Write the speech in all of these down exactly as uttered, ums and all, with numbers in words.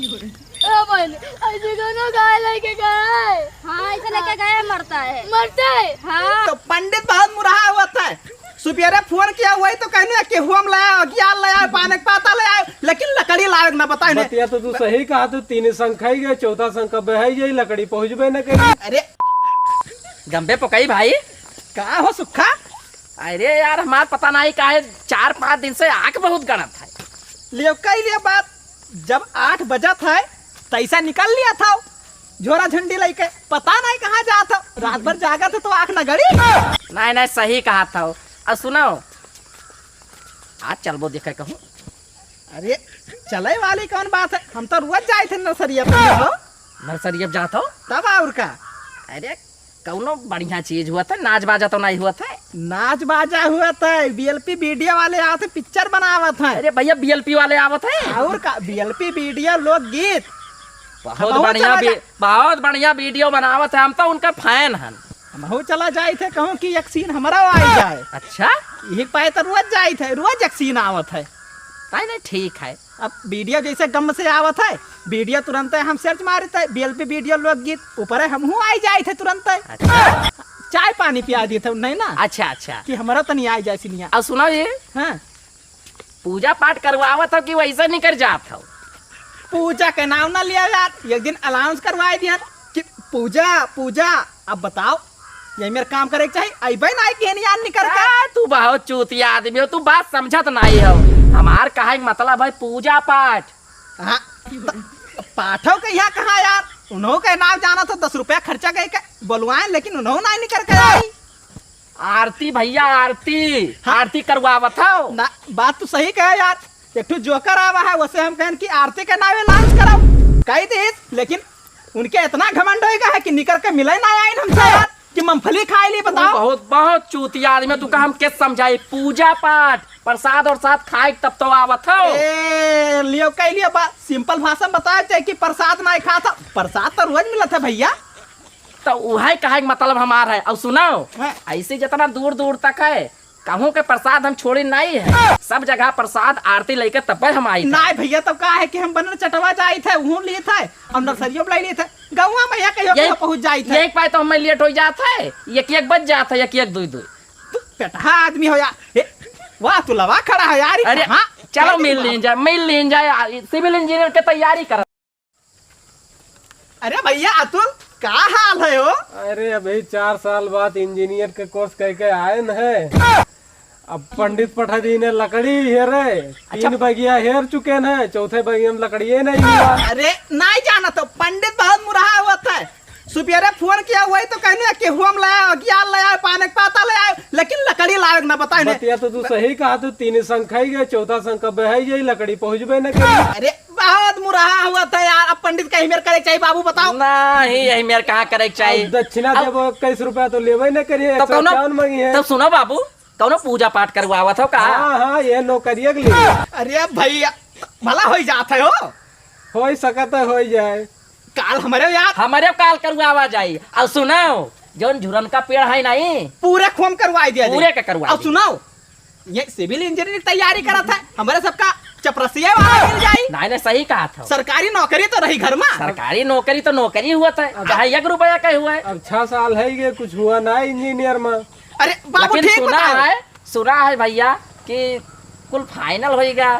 ओ बहन, ऐसे दोनों गाय लेके गए। हाँ, ऐसे लेके गए, मरता है। मरता है? हाँ। तो पंडित बहुत मुरहा होत है। सुबेरे फोन किया हुआ है तो कहने कि हम ले आओ, ज्ञान ले आओ, पानक पाता ले आओ, लेकिन लकड़ी लावे के ना बताए ने। बतिया तो तू सही कहा, तू तीन संग खाई गए, चौथा संग कब है ये लकड़ी पहुँचबे न करी। अरे गंबे पकई भाई। का हो सुखा? अरे यार, हमार पता नहीं काहे चार पाँच दिन से आँख बहुत गड़त है। लियो कई लियो बात, जब आठ बजत है, तैसा निकल लिया था झोरा झंडी लेके, पता नहीं कहाँ जात हो, रात भर जागत हो तो आँख न गड़ी। नहीं, नहीं, सही कहा था। अब सुनो, आज चलबो देखे कहूँ। अरे, चले वाली कौन बात है, हम तो रोज जाए थे नर्सरिया पे हो। नर्सरिया पे जात हो? तब और का? अरे, कौनो बढ़िया चीज हुआ था, नाच बाजा तो नहीं हुआ था? नाच बाजा हुआ था, बीएलपी वीडियो वाले आवत है, पिक्चर बनावत है। अरे भैया, बीएलपी वाले आवत है? और का, बीएलपी वीडियो लोकगीत। बहुत हमहू बढ़िया चला भी-, जा- बहुत बढ़िया वीडियो बनावत है, हम तो उनका फैन हन। हमहू चला जाई थे, कहूँ कि एक सीन हमारा आई जाए। अच्छा? यही पाए तो रोज जाई थे, रोज एक सीन आवत है। नहीं, नहीं, ठीक है। अब वीडियो जैसे गम से आवत है, वीडियो तुरंत हम सर्च मारत है, बीएलपी वीडियो लोकगीत, ऊपर हमहू आई जाए थे तुरंत। अच्छा। चाय पानी पिया दिए थे, नहीं ना? अच्छा, अच्छा। कि हमारा तनी आई जाए सिनिया। अब सुनो ये। हाँ। पूजा पाठ करवावत हो कि वैसे निकर जात हो? पूजा के नाम ना लिया यार, एक दिन अनाउंस करवाए दिया कि पूजा, पूजा। अब बताओ, यही मेरे काम करे के चाहिए? अइबे ना कि यार निकर के। आ, तू बहुत चूतिया आदमी हो, तू बात समझत नहीं हो। हमार कहे के मतलब है पूजा पाठ। हाँ, त-, पाठो के यहाँ कहाँ यार, उन्हों के नाम जाना था, दस रुपया खर्चा गए के बोलवाए, लेकिन उन्हों नहीं निकर के आई। आरती भैया, आरती, हाँ। आरती करवावत हो। ना, बात तो सही कहे यार, एक ठो जोकर आवा है, वसे हम कहन कि आरती के नावे लॉन्च कराओ, कह दीस, लेकिन उनके इतना घमंड होएगा है कि निकर के मिले ना आइन हमसे यार, कि मूंगफली खाए ली, बताओ। बहुत, बहुत चूतिया आदमी, तू का हम के समझाई, पूजा पाठ, प्रसाद और साथ खाए तब तो आवत हो। ए, लियो कह लियो बात, सिंपल भाषा में बताए थे कि प्रसाद ना खात हो, प्रसाद तो रोज मिलत है भैया। तो उहे कहे के मतलब हमार है। और सुनो, हाँ। ऐसे जितना दूर दूर तक है, कहूँ के प्रसाद हम छोड़ी नहीं है, सब जगह प्रसाद आरती लेके तब हम आई थे। नहीं भैया, तब का है कि हम बनर चटवा जाई थे, वहूँ ली थे, और नर्सरियों में ले ली थे, गौवा में यहाँ कहियो यही, कहियो पहुँच जाई थे। यही पाए तो हमें लेट हो जात है, एक एक बज जात है, एक एक दुई दुई। तू पेटहा आदमी हो यार। ए, वाह, तू लवा खड़ा है यार, अरे, कहाँ? चलो मिल लीन जाए, मिल लीन जाए, आ, सिविल इंजीनियर के तैयारी कर। अरे भैया अतुल, का हाल है हो? अरे अभी चार साल बाद इंजीनियर के कोर्स करके आए न है। अब पंडित पठा दीने लकड़ी हेरे, अच्छा। तीन बगिया हेर चुके न है, चौथे बगिया में लकड़िए नहीं हुआ। अरे नहीं जाना तो पंडित बहुत मुरहा होत है। सुबेरे फोन किया हुआ तो कहने कि हम ले आए, अगियार ले आए, पानक पाता ले आए, लेकिन लकड़ी लावे के ना बताए ने। बतिया तो तू सही कहा, तू तीन संग खाई गए, चौथा संग कब है ये लकड़ी पहुँचबे न करी। अरे बहुत मुरहा हुआ था यार। अब पंडित का ही मेर करे के चाहिए बाबू, बताओ। नहीं, यही मेर कहाँ करे के चाहिए? अब दक्षिणा अब देबो, इक्कीस रुपया तो लेबे न करिए, तब एक सौ कौनो, इक्यावन मांगी है। तब सुनो बाबू, कौनो पूजा पाठ करवावत हो का? हाँ, हाँ, ये नौकरिया के लिए। अरे भैया, भला हो जात है हो। हो सकत है, हो जाए। काल हमरे यार। हमरे काल करवावा जाई। अब सुनो, जौन झुरन का पेड़ है नहीं, पूरे खोम करवाई दिया जाई। पूरे का करवाई अब दी। सुनो, ये सिविल इंजीनियरिंग तैयारी करत है, हमरे सबका चपरसिया वाला मिल जाई। नहीं, नहीं, सही कहा था। सरकारी नौकरी तो रही घर में। सरकारी नौकरी तो नौकरी हुआ था, अब चाहे एक रुपया का हुआ है। अब छह साल है ये कुछ हुआ ना इंजीनियर में। अरे बाबू, लेकिन ठीक सुना बताओ। है, सुना है भैया कि कुल फाइनल होइगा।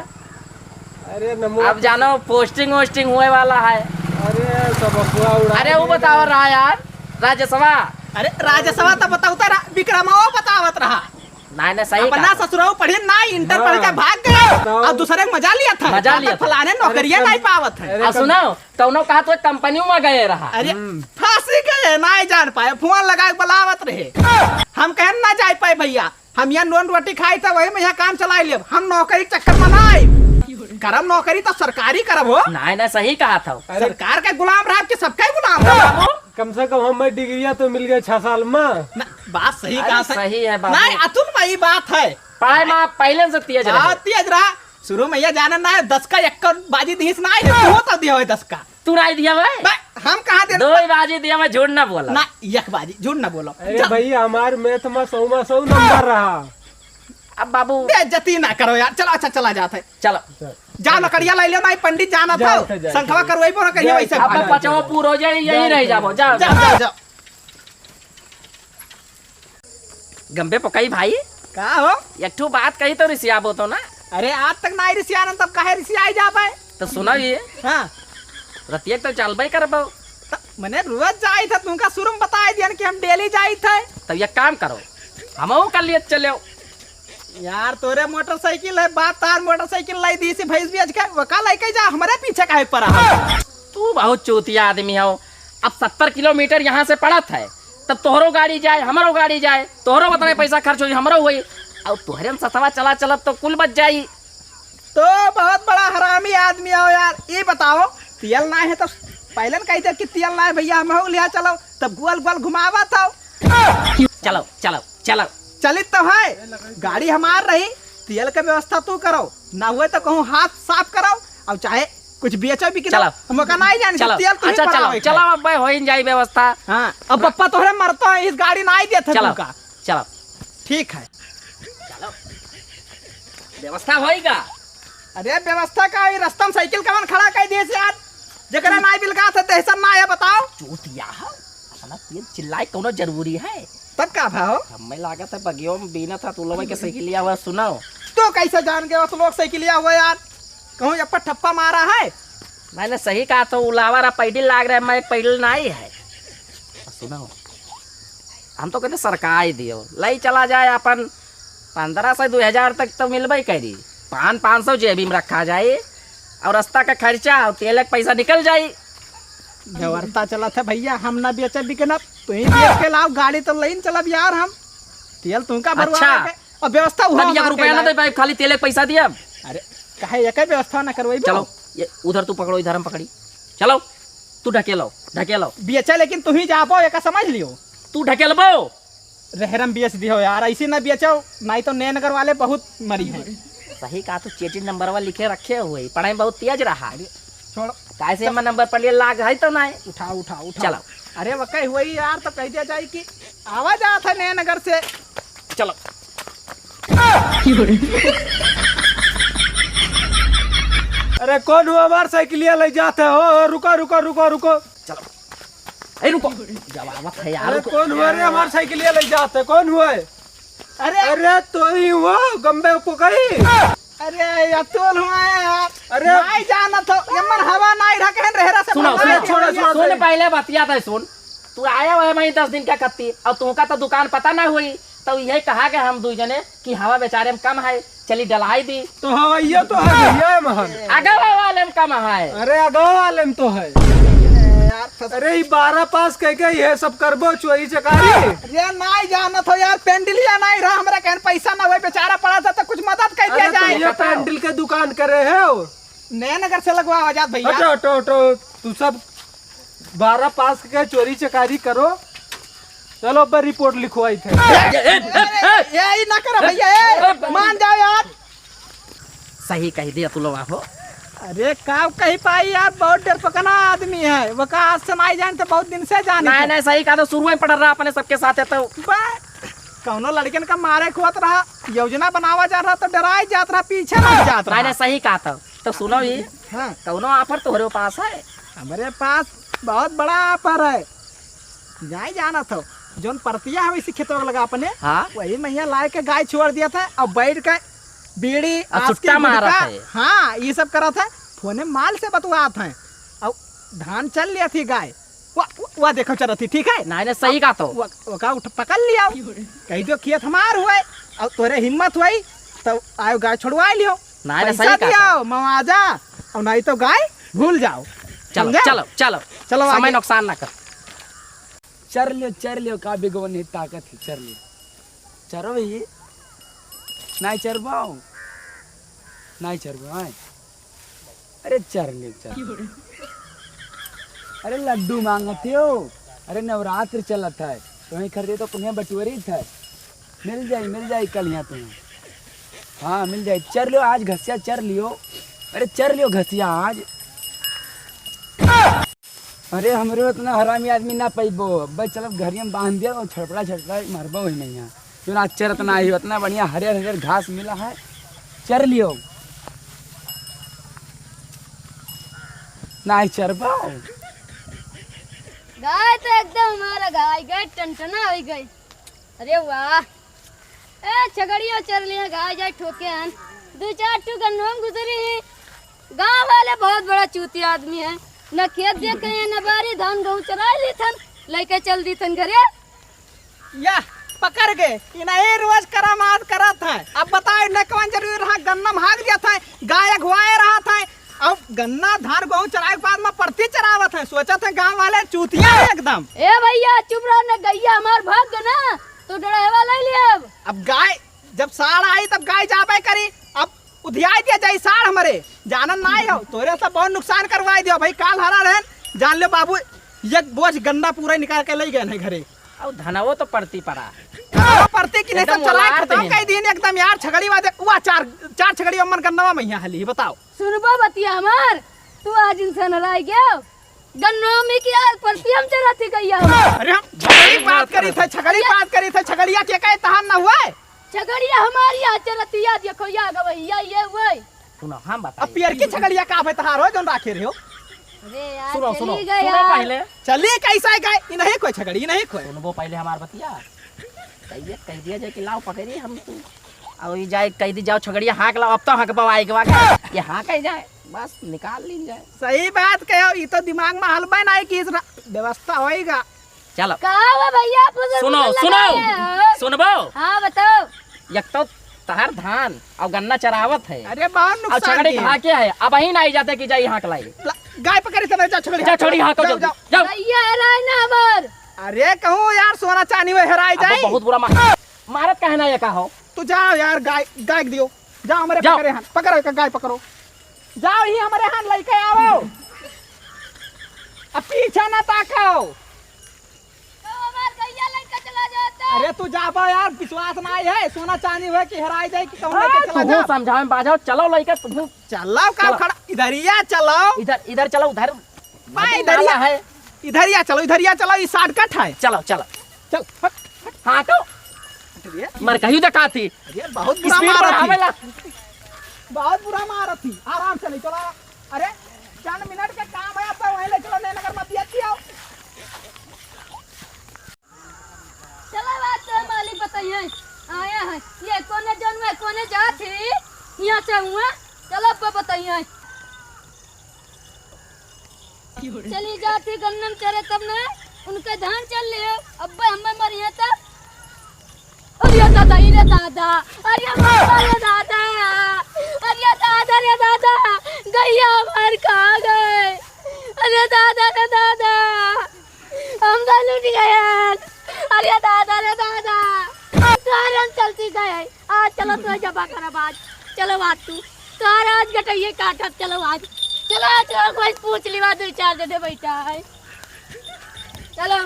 अरे नमो अब जानो पोस्टिंग वोस्टिंग होए वाला है। अरे सब अफवाह उड़ा अरे वो रहे बताओ हैं। रहा यार, राजसवा। अरे राजसवा तो बताओ तो रहा, विक्रमवा बतावत रहा। नहीं, नहीं, सही अपना कहा। ससुराल पढ़े ना, इंटर हाँ। पढ़ के भाग गए बताओ। और दूसरे के मजा लिया था। मजा लिया था। फलाने नौकरियां अरे नहीं पावत है। अरे और कब सुनो, कौनो कहा तो कंपनी में गए रहा। अरे हम्म। फांसी गए, नहीं जान पाए, फोन लगा के बुलावत रहे। हम कहन ना जाए पाए भैया, हम यहाँ नॉन रोटी खाई था, वही में यहाँ काम चला लिया। हम नौकरी के चक्कर में ना आए, करम नौकरी तो सरकारी करब हो। नहीं, नहीं, सही कहा था। अरे सरकार के गुलाम रहा कि सबके गुलाम रहा। कम से कम हमें डिग्रिया तो मिल गए छह साल में। ना, बात सही अरे, कहा था। सही है बाबू। नहीं, अतुल में ई बात है। पढ़ाई में पहले से तेज रहे। हाँ, तेज रहा। शुरू में ये जाने ना है, दस का एक का बाजी दिहिस ना है, तू तो दिया है दस का। तू नहीं दिया भाई? बे, हम कहाँ दे दो ही बाजी दिया, मैं झूठ ना बोला। ना, एक बाजी, झूठ ना बोलो। अरे चल। भाई, हमारे मैथ में सौ में सौ नंबर रहा। अब बाबू बेइज्जती ना करो यार, चलो, अच्छा, चला जात है। चलो। जाओ, लकड़िया लाई लो, नाहीं पंडित जाना था। जाओ, जाओ, संखवा जाओ। करवाइबो ना करिए जाओ, वैसे अब भाग। पचवा पूरा हो जाए, यहीं रह जाबो। जाओ, जाओ, जाओ। जाओ। गंबे पकई भाई। का हो? एक ठो बात कही तो रिसियाबो तो ना। अरे, आज तक नाहीं रिसियान, तब काहे रिसियाई जाबे? तो सुनो ये। हाँ। रतिया तो चलबे करबो। त मने रोज जाइत है, तुमका शुरू में बताए दियन कि हम daily जाइत है। तब एक काम करो, हमहू का लिए चलो। यार, तोरे मोटरसाइकिल है, बाप तार मोटरसाइकिल लाई दी सी भैंस बेच के, वका लेके जा, हमरे पीछे काहे पड़ा है? तू बहुत चूतिया आदमी हो। अब सत्तर किलोमीटर यहाँ से पड़त है, तब तोहरो गाड़ी जाए, हमरो गाड़ी जाए, तोहरो उतने पैसा खर्च होई, हमरो होई, और तोहरे में सतवा चला चलत तो कुल बच जाई। तो बहुत बड़ा हरामी आदमी हो यार। ये बताओ, तेल ना है तो पहले न कही दे कि तेल ना है भैया, हम हो लिया चलो, तब गोल गोल घुमावत हो। चलो, चलो, चलो। चलित तो है, गाड़ी हमार रही, तेल के व्यवस्था तू करो, ना हुए तो कहूँ हाथ साफ करो, और चाहे कुछ बेचो बिकनो, चलो। हम ओका नाहीं जानी, चलो। तेल तू ही अच्छा, चलो, पड़ावे चलो, खाए। अब भाई हो ही जाई व्यवस्था। हाँ, अब पप्पा तोहरे मरतो है, इस गाड़ी नाहीं देत है चलो, तुमका। चलो। ठीक है। चलो। व्यवस्था होइगा। अरे व्यवस्था का, ये रास्ता में साइकिल कवन खड़ा कर दिए से यार? जेकरा नाहीं बिलकात है, तैसन ना है, बताओ। चूतिया है, अपना तेल चिल्लाए कौनो जरूरी है? तब का भाव? हमें लागत है बगियो में बीनत है, तू लोग के साइकिलिया हुआ सुनो। तो कैसे जान गए उस लोग साइकिलिया हुआ यार? कहूँ यहाँ पर ठप्पा मारा है? मैंने सही कहा तो उलावा रहा, पैडिल लाग रहा है, मैं पैडिल नाहीं है। सुनो, हम तो कहते सरकार ही दियो, लई चला जाए अपन पन्द्रह सौ, दो हजार तक तो मिलबे करी। पान पाँच सौ जेबी में रखा जाए और रास्ता का खर्चा और तेल का पैसा निकल जाए। व्यवस्था चलत है भैया, हम ना बेचे बिकनब, तू ही बेच के लाओ, गाड़ी तो लईन चलब यार हम। तेल तुमका भरवा अच्छा। के, और व्यवस्था हुआ तब एक हमार रुपया ना कैला। दे पाइब, खाली तेल का पैसा दिया। अरे, काहे एक व्यवस्था ना करवाई चलो, ये उधर तू पकड़ो, इधर हम पकड़ी। चलो, तू ढकेलो, ढकेलो। बेचे लेकिन तू ही जाबो, एका समझ लियो। तू ढकेलबो। रहरम बेच दियो यार, ऐसे ना बेचो, नाहीं तो नयनगर वाले बहुत मरी हैं। सही कहा, तू चेटिन नंबरवा लिखे रखे हुए, पढ़ाई में बहुत तेज रहा। अरे, छोड़। काहे से एमा नंबर पर लिए लाग है तो नाहीं। उठाओ, उठाओ, उठाओ। चलो। अरे, वकई हुई यार, तो कह दिया जाए कि आवा जात है नयनगर से। चलो। अरे, कौन हुआ हमार साइकिलिया ले जात है? हो, हो, रुको, रुको, रुको, रुको। चलो। ए, रुको। जब आवत है यार, अरे, रुको। कौन हुआ रे, हमार साइकिलिया ले जात है? कौन हुआ है? अरे। अरे, तो ही हुआ, गंबे को कही। अरे, अतुल हुआ है यार। अरे। नाहीं जानत हो, ये मन हवा नाहीं रखे हैं, रहरा से सुनो, भगा सुनो, दिया। छोड़ो, छोड़ो, सुन, पहले बतिया था, सुन। तू आया हुआ है वहीं दस दिन का खत्ती, और तुमका तो दुकान पता ना हुई, तो यही कहा के हम दुई जने कि हवा बेचारे में कम है, चली डलाई दी। तो हवा ये तो है भैया, महन। अगवा वाले में कम है। अरे, अगवा वाले में तो है। अरे यार, फंस- अरे, ई बारह पास कह के ये सब करबो, चोरी चकारी। अरे, नाहीं जानत हो यार, पेंडिलिया नाहीं रहा, हमरा कहन पैसा ना हुए, बेचारा पड़ा था, तो कुछ मदद कर दिया अरे, तो जाए। ये पेंडिल के दुकान करे है वो। नयनगर से लगवा आवाजात भैया। हटो, हटो, हटो, तू सब बारह पास के चोरी चकारी करो। चलो, अब रिपोर्ट लिखवाई थे। ए, ए, ए, ए, ए, ए, ई ना करो भैया, ए, ए, मान जाओ यार। सही कही दिया तू लोग हो। अरे, का कही पाई यार, बहुत डरपकना आदमी है। वो का आज से नाहीं जान, तो बहुत दिन से जानी नाहीं, थे। नाहीं, सही कहा, तो शुरू में पड़ रहा अपने सबके साथ है तो। बा, कौनो लड़कन का मारे खोत रहा, योजना बनावा जा रहा, तो डराए जात रहा, पीछे लग जात रहा। नाहीं, नाहीं, सही कहा था। तो सुनो ये, हाँ। कौनो offer तोहरे पास है? हमरे पास बहुत बड़ा offer है। जाए जानत हो, जौन परतिया है वैसे खेतवा लगा अपने, हाँ। वही महिया लाए के गाय छोड़ दिया था, अब बैठ के बीड़ी, और आस के सुट्टा मारत गुटखा, है। हाँ, ये सब करत है। फोने माल से बतवात है, और धान चल लिया थी गाय, वा, वा, वा देखो चरत ही, ठीक है? नाहीं, नाहीं, सही कहा तो। वा, वा का उठ, पकड़ लिया, कही दो खेत हमार हुए, और तोरे हिम्मत हुई, तो आयो गाय छोड़वा लियो। नाहीं, नाहीं, पैसा सही कहा दियो, तो। मुआवजा, और नाहीं तो गाय भूल जाओ। चलो, समझे? चलो, चलो। चलो समय आगे। नुकसान ना कर। चर लियो, चर लियो, का बिगवन है, ताकत है, चर लियो। चरो भई, नाहीं चरबाओ, नाहीं चरबाओ, आए। अरे चर लियो, चर। अरे लड्डू मांगत हो, अरे नवरात्र चलत है, तो वहीं खरीदे तो पुनिया बटुअरी थे। मिल जाई, मिल जाई कल यहाँ तुम्हें। हाँ, मिल जाई। चर लियो आज घसिया, चर लियो। अरे चर लियो घसिया आज। अरे हमरे उतना हरामी आदमी ना पैबो। अब्बे चलब घरिया में बांध दिया और छड़पड़ा छड़पड़ा मारबो ही नहीं यहाँ। क्यों ना चरत ना ही, इतना बढ़िया हरियर हरियर घास मिला है, चर लियो। ना ही चर पाओ। गाय तो एकदम हमारा गाय, गाय टनटना होइ गई। अरे वाह, ए छगड़ियो चर लिया, गाय जाए ठोके हन। दू चार ठू गन्नों गुजरी ही। गाँव वाले बहुत बड़ा चूतिया आदमी है, न खेत देखे हैं, न बारी, धान गेहूँ चराए ली थन, लइके चल दी थन घरे। या पकड़ के, इन्हें रोज करामात करत है। अब बताओ, इन्हें कौन जरूरी रहा, गन्ना में हाग दिया था, गाय अगुआए रहा था, अब गन्ना धान गेहूँ चराए के बाद में परती चरावत है, सोचत है गाँव वाले चूतिया है एकदम। ए भैया चुप रहो, न गैया हमार भाग गो ना, तो डराए वाला ही ले अब। अब गाय जब साढ़ आई तब गाय जाबे करी, अब उधियाई दिया जाई साढ़ हमरे, जानन ना आयो, तोरे सब बहुत नुकसान करवाई दियो भाई, काल हरा रहन, जान ले बाबू, एक बोझ गन्ना पूरा निकाल के ले गए हैं घरे। अब धनवो तो परती पड़ा। धनवो परती कि नहीं एकदम सब चला वलार खत्म देहिन। कई दिन एकदम यार, छगड़ी वादे, हुआ चार, चार छगड़ी अम्मन गन्नवा में यहाँ हली, बताओ। सुनबो बतिया हमार, तू आज इंसान हराई गयो, गन्नवा में की आज परती हम चराती गैया हम। अरे हम छगड़ी बात करी थे, छगड़ी बात करी थे, छगड़िया के कहे तहान ना हुआ है? छगड़िया हमारी यहाँ चलती है, देखो या गवैया ये हुए। सुनो, हम अब बताई। पियर की छगड़िया का भे तहार हो, जौन राखे रहे हो? अरे यार, सुनो, चली सुनो, गई सुनो यार। पहले। चली कैसा है गाय? ये नहीं कोई छगड़ी, ये नहीं कोई। सुनबो पहले हमार बतिया। कहिए, कह दिया जाए कि लाओ पकड़ी हम तू। अब ये जाए कह दी जाओ छगड़िया हाँक लाओ, अब तो हाँक बवाए के बाद ये हाँक ही जाए, बस निकाल लीन जाए। सही बात कहो, ये तो दिमाग में हलबे नहीं कि इस रा-, व्यवस्था होएगा। चलो। का हुआ भैया, फुसर सुनो, फुसर सुनो। लगाए हो? सुनबो? हाँ, बताओ। एक तो तहर धान और गन्ना चरावत है। अरे, बहुत और नुकसान छगड़ी किए। खा के है, अब ही नहीं जाते कि जाई हाँक लाई। ला, गाय पकड़ी थे, जा छगड़ी जा हाँक, छगड़ी हाँक, जाओ, जाओ, जाओ। जाओ। भैया, हेराई ना हमार। अरे, कहूँ यार, सोना चांदी में हेराई अब जाई। बहुत बुरा मार, मारत काहे ना ये का हो? तू जाओ यार, गाय, गाय के दियो। जाओ, हमरे जाओ। पकड़े हन, पकड़ो, एक गाय पकड़ो। जाओ, ही हमरे हन, लइके आओ। अब पीछे ना ताको। तो हमार गैया लइके चला जाता। अरे तू जाबा यार, विश्वास नाहीं है, सोना चांदी हुए कि हेराई जाए कि कहूँ हाँ, लइके चला तू जा। समझावे में बाझो, चलो लइके तू। चलो, का चलो। खड़ा, इधरिया चलो। इधर, इधर चलो, उधर बा, नदी इधरिया, नाला है। इधरिया चलो, इधरिया चलो, ये shortcut है। चलो, चलो। चल, हट, हट। हाँ, तो। हट भैया। मर कहीं देखा थी। अरे, बहुत बुरा speed मारा थी। बढ़ावेला। बहुत बुरा मारा थी। आराम से ले चलो। अरे, चंद मिनट के काम है, अब तो वहीं ले चलो, नगर मत दिया थी, आओ। चलो, बात तो मालिक बताइए। आया है। ये कोने जौन में कोने जात ही? यहाँ से हुआ। चलो, अब बताइए। चली जाती गन्नम चरे तब ना, उनके धान चल लियो, अब्बे हमें मरिए तब। अरे दादा, अरे दादा, अरे बाबा रे दादा, अरे दादा रे दादा, गैया हमार खा गए, अरे दादा रे दादा, हम तो लूट गए, अरे दादा रे दादा, हम तो चलती गए। आज चलो तो जमा करब आज। चलो आज तू। तोहर आज गटइये काटब, चलो आज। चलो आज तोहर कोई पूछ लिवा, दो चार जने बैठा है। चलो।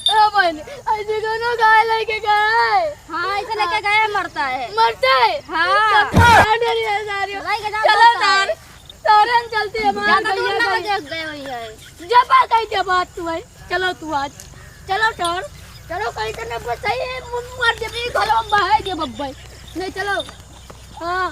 ओ बहन, ऐसे कोनो गाय लेके गए? हाँ, ऐसे लेके गए, मरता है। मरता है? हाँ। तो काट रही है सारी। लेके जाओ, चलो मरता है। तार। तोरे हम चलते हैं, हमारे ज्यादा दूर भैया ना भाई। हो जाए, गए वही है। जबा कहीं जबा तू है। चलो तू आज। चलो तोर। चलो कहीं तो ना बस सही है, मुन मर जबी घरों में बहाए दे बब्बे। नहीं चलो। हाँ।